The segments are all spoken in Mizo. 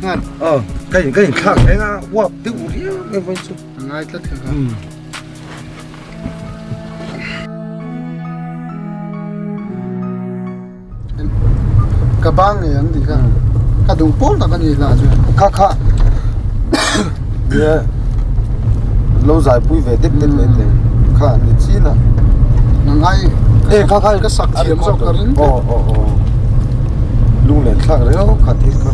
Ngal. Ờ, ka in ka in thlak reng a, uap deuh riau mai vawiin chu. A ngai tlat kha kha. Ka bang ngei ang tih kha. Ka duh pawl tak a ni lah chu. Kha kha. Nia lo zai pui ve dep dep mai thei. Kha ni chin a. Ngai e kha kha ka sak thiam zawk ka ring. Aw aw aw. Lung len thlak reuh kha thil kha.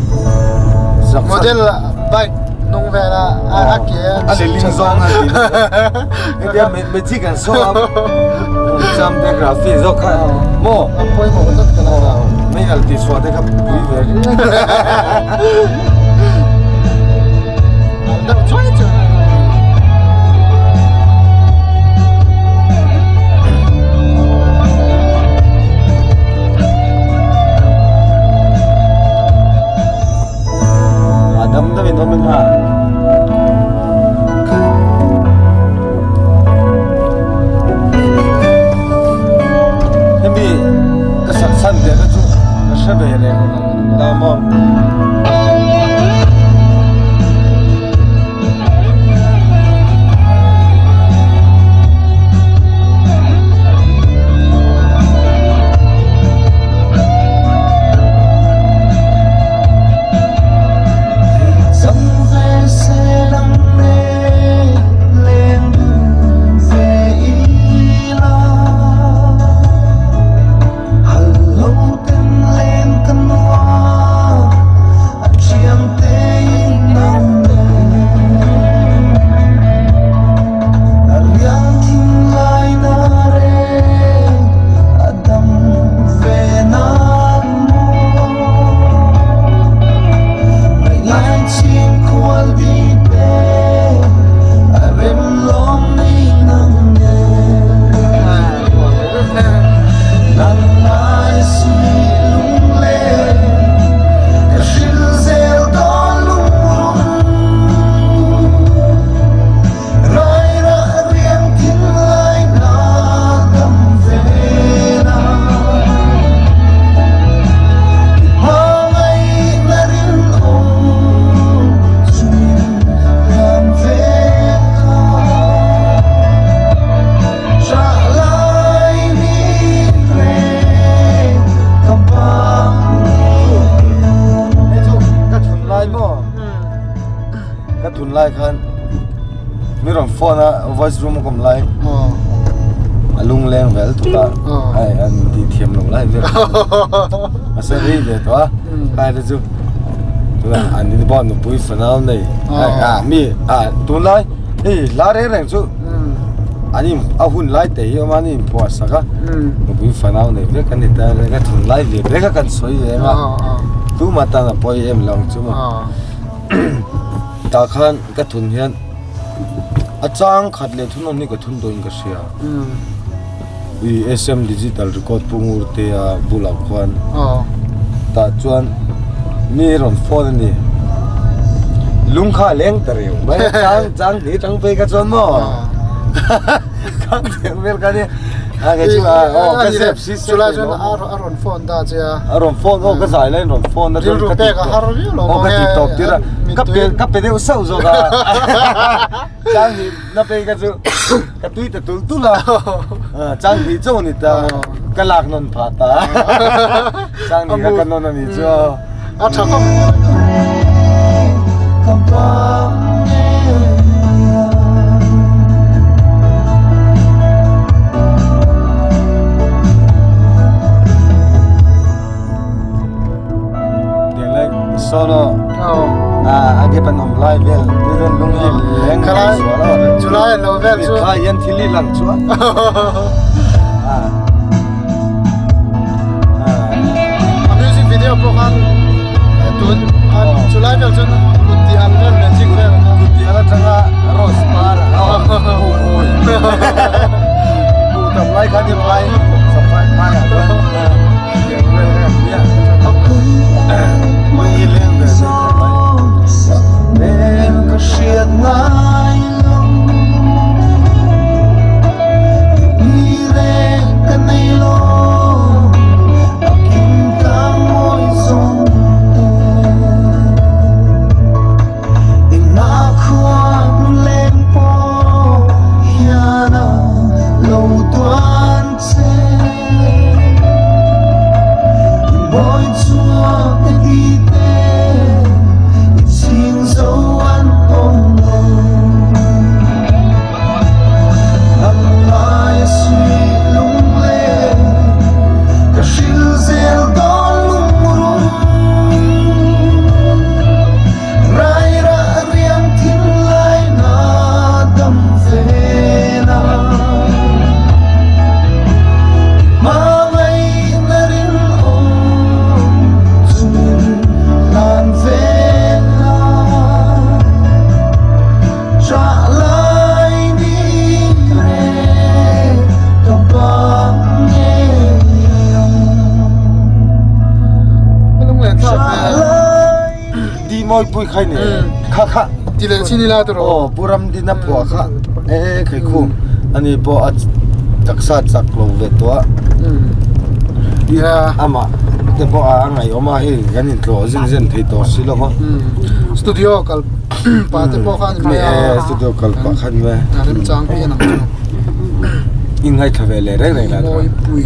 Model bike nung vela a ke a leling zawng a ti. Hetia magic an saw a. Jam te graphy zawk kha maw. A pawimawh tlat ka lo la. Mei al tih chhuah te kha pui ve. Al deuh chuai chuai. A dam dam in awm in ha. Hemi ka sak chhan teh te chu ka hre ve reng ta maw. Ka thun lai khan mi rawn phone a voice room a kawm lai a lung leng vel tuk a ai an ti thiam lo lai vel a se rei ve tawh a kai te chu tunah an in pawh nupui fanau nei a mi a tunlai hei hla reng reng chu an in a hun lai te hi awm a an inphuah sak a nupui fanau nei vek an ni ta ka thun lai ve vek a kan sawi ve em a tumah tan a pawi em lo ang chu maw. Tah khan ka thun hian a chang khat leh thunawm hi ka thun dawhin ka hria. Ui SM digital record pu ngur te a bulah khuan tah chuan mi rawn phone a ni. Lung kha a leng ta reuh mai a chang chang hnih atang phei kha chuan maw khang tiang vel kha nia a kei chu a aw ka zep si se Chulai chuan a rawn phone ta che a. A rawn phone aw ka zai laiin rawn phone a chuan ka ti tawp aw ka ti tawp tir a ka pe ka pe deuh sauh zawk a chang hnih na phei kha chu ka tui ta tul tul a chang hnih chauh a ni ta ka lak nawn phah ta chang hnih kha ka nawn a ni chu a tha khawp Solo a ge pan om lai vel ti ren lung hi leng khalai chulai lo vel chu kha yan thili lang chu a music video pawh khan tun chulai vel chuan kut tih ang vel magic vel kut tih ang atanga rose par a bu tam lai khan i phai saphai phai ah chuan tiang vel kha kan nia lung hi leng ve thei khawp mai. Di mawi pui khai ni kha kha ti leh chin ila tawh aw pu ram din a phuah kha e khai khu ani pawh a taksa chak lo ve tawh a amah te pawh a ngaihawm a hei kan intlawh zin zen thei tawh si lo va studio kal pa te pawh khan ni e studio kal pah khan ve a remchang pi anang chu ingaithla ve leh reng reng la mawi pui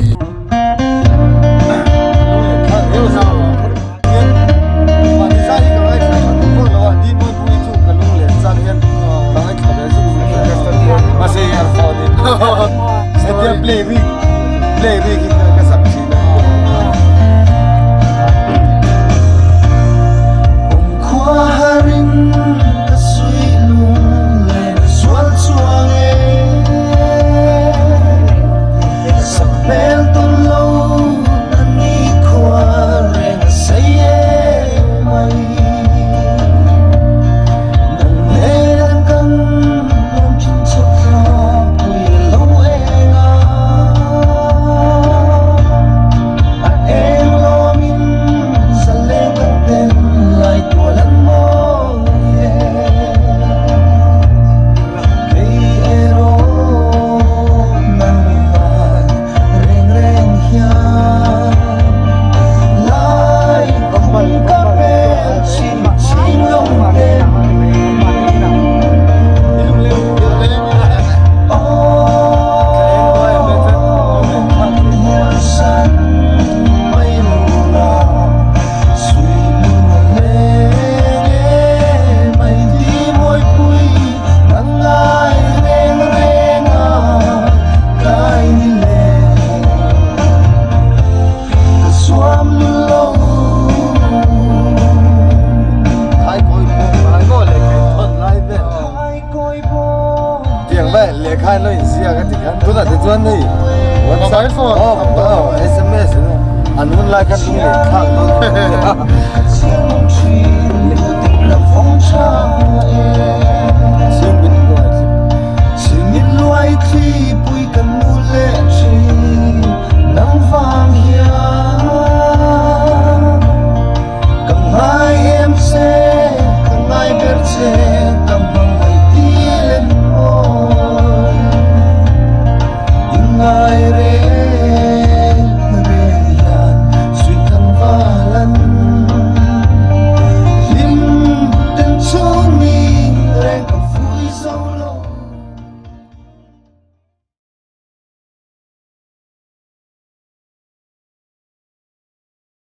Mobile phone SMS an hun lai khan lung leh thlak dawn.